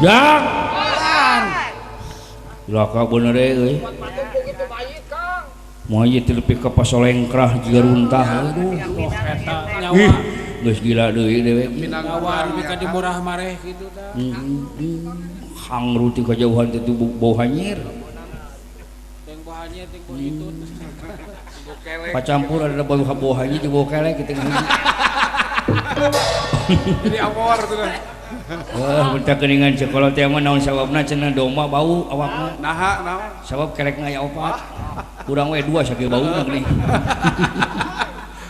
Jang. Cilaka bener euy. Mayit lebih ke pasolengkrah jiga runtah. Aduh, eta nyawa. Ih, geus gila deui dewek. Nyawa lebih ka dimurah mareh kitu tah. Hangru ti kajauhan teh bau hanyir. Teng bau hanyir teng bau hitut. Pacampur ada bau bau hanyir jeung bau kelek kitu. Jadi amor tuh. Wah, bentar geuningan sekolah teh mah naon sababna cenah domba bau awakna. Naha naon? Sabab kelekna aya opat. Kurang we dua sakieu bauna geuning.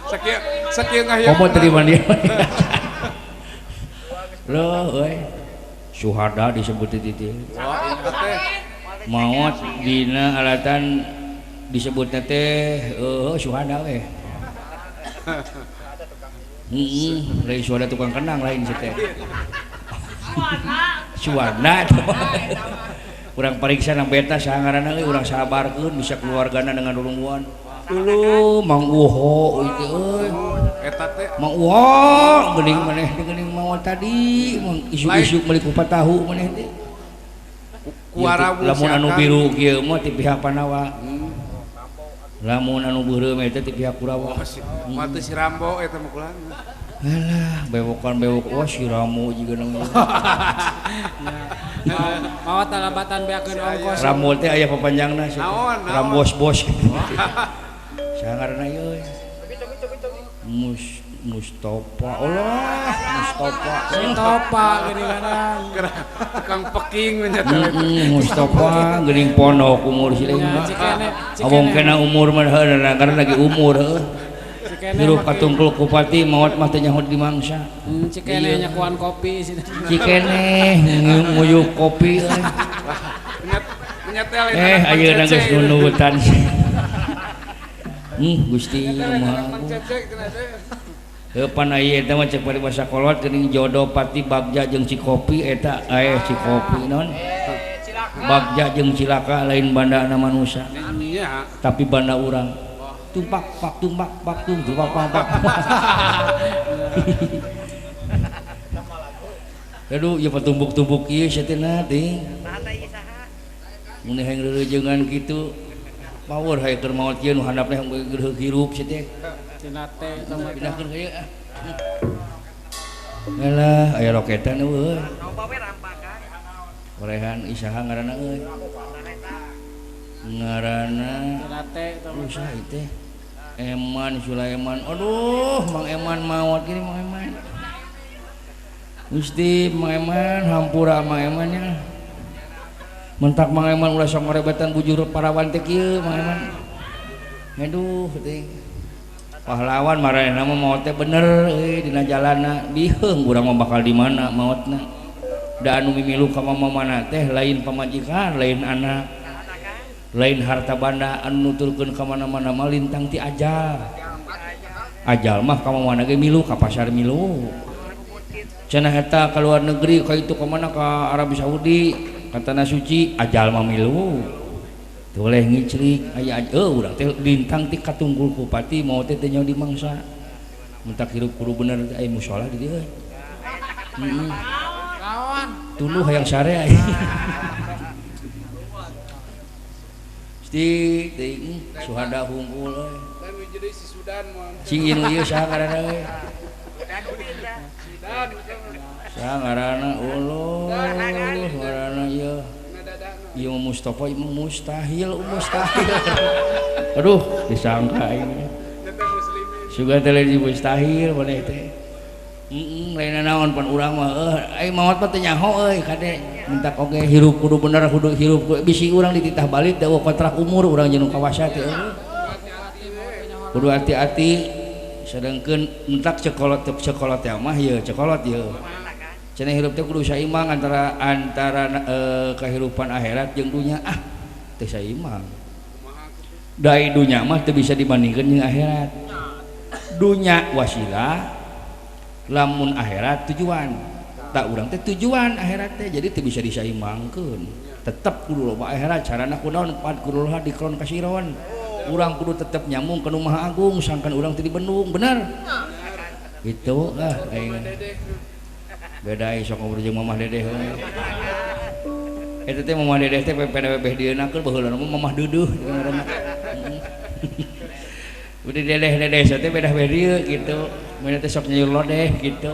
Sakieu sakieu ngahieu. Komo teu dimandi. Loh euy. Syuhada disebut di dieu. Wah, teh. Maot dina alatan disebutna teh syuhada we. Heeh, lain syuhada tukang kenang lain sih teh. Suwarna urang pariksa nang beta saha ngaranna euy urang sabarkeun bisa keluargana dengan rulungguan. Dulu Mang Uho itu euy. Eta teh Mang Uho geuning maneh teh geuning maot tadi mang isuk-isuk meuli kupat tahu maneh teh. Kuarawu lamun anu biru kieu mah ti pihak Pandawa. Lamun anu beureum eta ti pihak Kurawa. Mah teu si Rambo eta mah kulang. Alah, bewokan bewok wah si Ramo juga namanya. Mawa talabatan beakeun ongkos. Ramo teh aya papanjangna sih. Naon? Rambos bos. Saha ngaranna ieu? Mustopa. Allah, Mustopa. Mustopa geuninganan. Tukang peking nya teh. Mustopa geuning pondok umur si lain. Abong kena umur mah heuh karena lagi umur heuh. Hirup katungkul kupati maot mah teu nyaho di mangsa. Cikene nyakuan kopi Cikene nguyup kopi euy. Nyetel ayeuna geus nunutan. Gusti maha. Heuh pan aya eta mah cek paribasa kolot geuning jodoh pati bagja jeung cikopi eta cikopi naon? Bagja jeung cilaka lain bandana manusia. Tapi banda urang. Tumpak pak tumpak pak tum tumpak pak pak. Aduh ieu patumbuk-tumbuk ieu sia teh na ting. Mun hayang reureujeungan kitu power hayang keur maot ieu nu handap teh geureuh hirup sia teh. Tina teh eta mah pindahkeun ka ieu ah. Alah aya roketan eueuh. Korehan isaha ngaranna euy. Ngaranna usah teh. Eman Sulaiman. Aduh, Mang Eman maot gini Mang Eman. Gusti Mang Eman hampura Mang Eman nya. Mentak Mang Eman ulah sok ngarebetan bujur parawan teh kieu Mang Eman. Aduh teh. Pahlawan maranehna mah maot teh bener euy dina jalanna biheung urang mah bakal di mana maotna. Da anu mimilu ka mamana teh lain pamajikan, lain anak. Lain harta banda anu nuturkeun ka mana-mana mah lintang ti ajal. Ajal mah ka mana ge milu ka pasar milu. Cenah eta ka luar negeri ka itu ka mana ka Arab Saudi ka tanah suci ajal mah milu. Teu boleh ngicrik aya urang teh lintang ti katunggul kupati maot teh teu nyaho di mangsa. Mentak hirup kudu bener aya musala di dieu euy. Heeh. Tuluh hayang sare aya. Ti ting suhada hungkul euy. Cing ieu ieu saha ngaranna euy? Saha ngaranna ulun ngaranna ieu. Ieu Mustafa ieu mustahil mustahil. Aduh disangka aing. Sugan teh lain mustahil maneh teh. Heeh lain naon pan urang mah euy aing maot mah teu nyaho euy kade minta oge hirup kudu bener kudu hirup bisi urang dititah balik da kontrak umur urang jeung kawasa teh euy. Kudu hati-hati sedengkeun mentak cekolot cekolot teh mah ieu cekolot ieu. Cenah hirup teh kudu saimbang antara antara kehidupan akhirat jeung dunya ah teu saimbang. Dai dunya mah teu bisa dibandingkeun jeung akhirat. Dunya wasilah lamun akhirat tujuan. Tak urang teh tujuan akhirat teh jadi teu bisa disaimbangkeun. Tetep kudu loba akhirat carana kunaon pad kudu loba dikron kasiron. Urang kudu tetep nyambung ka Nu Maha Agung sangkan urang teh di bendung bener. Gitu ah aing. Beda sok ngobrol jeung Mamah Dedeh. Eta teh mamah dedeh teh PPDB dieunakeun baheula mah mamah deudeuh ngaranna. Udah dedeh-dedeh teh beda beh dieu gitu. Mana teh sok nyayur lodeh gitu.